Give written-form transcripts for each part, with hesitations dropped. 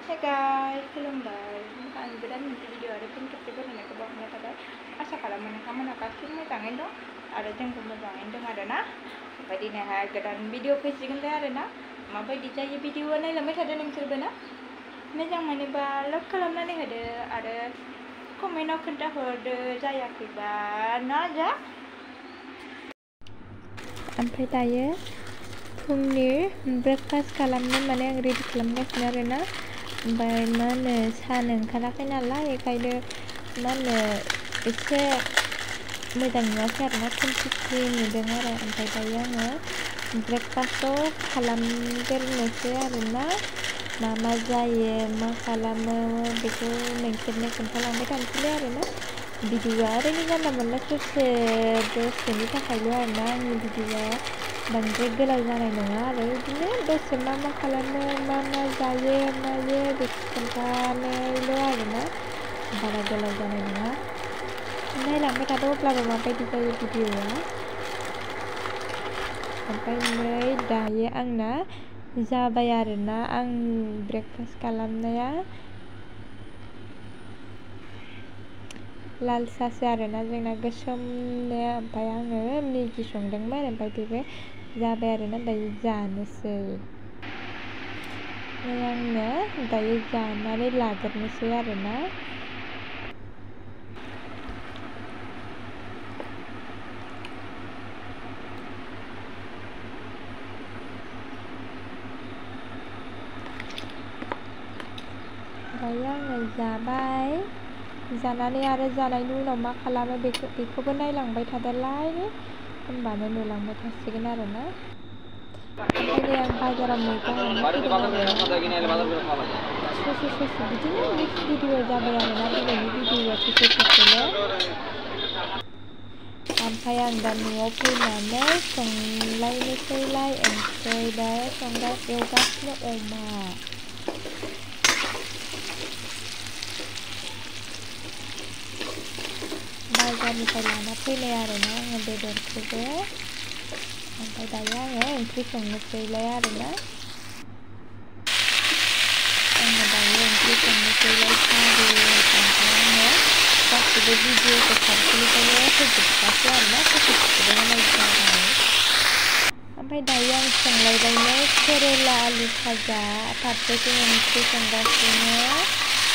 Hey guys, खुलुमबाय आं गोदान मोनसे भिडिअ आरो फिन खेबसे बरायनायखौ बावहरनाय थाबाय। आसा खालामो नोंथांमोना गासिबो मोजाङैनो दं आरो जोंबो मोजाङैनो दं आरोना। ओमफ्राय दिनैहाय गोदान भिडिअ फैसिगोनलाय आरोना। माबायदि जायो भिडिअआ नायलांबाय थादो नोंसोरबो ना। मोजां मोनोबा लाइक खालामनानै होदो आरो कमेन्टआव खोन्थाहरदो जायाखैबा ना जा। ओमफ्राय दायो फुंनि ब्रेकफास्ट खालामनो माने आं रेडि खालामगासिनो आरोना। ओमफ्राय मा होनो सान ओंखाराखै नालाय बेखायनो मा होनो एसे मोजां नुवाखै आरोना खोमसि नुदों आरो। ओमफ्राय दायो आङो ब्रेकफास्टखौ खालामग्रोनोसै आरोना। मा जायो मा खालामो बेखौ नोंसोरनो खोन्थालांबाय थानोसैलै आरोना। भिडिअआ ओरैनो जानला मोनला दसेनि थाखायल' आरोना। आंनि भिडिअआ बांद्राय गोलाव जानाय नङा आरो बिदिनो दसे मा खालामो मा जायो मायो बेखौ खोन्थानायल' आरोना। बारा गोलाव जानाय नङा। नायलांबाय थादो अब्लाबो माबायदि जायो भिडिअआ। ओमफ्राय नै दायो आंना जाबाय आरोना आं ब्रेकफास्ट खालामनाया लाल सासो आरोना जोंना गोसोमनो। ओमफ्राय आङो मेगि संदोंमोन ओमफ्राय बेबो जाबाय आरोना। दायो जानोसै आङो दायो जानानै लाग्रोनोसै आरोना। दायो आङो जाबाय। जानानै आरो जानायनि उनाव मा खालामो बेखौबो नायलांबाय थादोलाय होनबानो नुलांबाय थासिगोन आरोना। ओमफ्राय नै आं बाजाराव मैगं लाना फैदों आरोना। ससे बिदिनो नेक्स्ट भिडिअ जाबाय आरोना। दिनैनि भिडिअआ ससेल'। ओमफ्राय आं दा न'आव फैनानै संलायनोसैलाय ओंख्रि दा एवगासिनो अमा। बाजारनिफ्राय लाना फैनाय आरोना आङो बेदरखौबो। ओमफ्राय दायो आङो ओंख्रि संनोसैलाय आरोना। आङो दायो ओंख्रि संनोसैलाय ओमफ्राय आङो गासिबो भिडिअखौ फारसेनिफ्रायनो होजोबखासै आरोना। ससेखौबो होनाय जाबाय। ओमफ्राय दायो आं संलायबायनो केरेला आलु भाजा। फारसेथिं ओंख्रि संगासिनो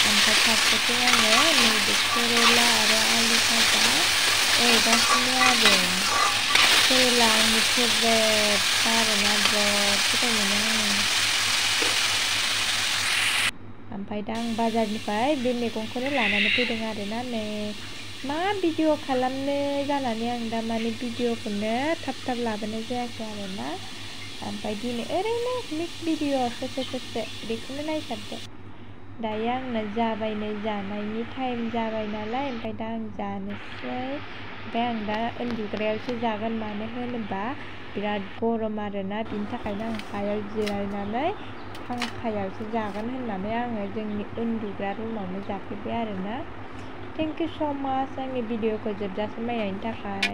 ओमफ्राय फारसेथिं आङो नैबे केरेला आरो आलु भाजा एवगासिनो आरो। केरेला आंनि फेभरेट आरोना बिराद गोथाव मोनो आङो। ओमफ्राय दा आं बाजारनिफ्राय बे मैगंखौनो लानानै फैदों आरोना। नै मा भिडिअ खालामनो जानानै आं दा माने भिडिअखौनो थाब लाबोनाय जायाखै आरोना। ओमफ्राय दिनै ओरैनो नेक्स्ट भिडिअ ससे बेखौनो नायसाबदो। दायो आंना जाबायनो जानायनि टाइम जाबाय नालाय। ओमफ्राय दा आं जानोसै। ओमफ्राय आं दा उन्दुग्रायावसो जागोन मानो होनोबा बिराद गरम आरोना। बिनि थाखायनो आं हायाव जिरायनानै फांखायावसो जागोन होननानै आङो जोंनि उन्दुग्रा रुमावनो जाफैबाय आरोना। थेंक इउ स' माच आंनि भिडिअखौ जोबजासिम नायनायनि थाखाय।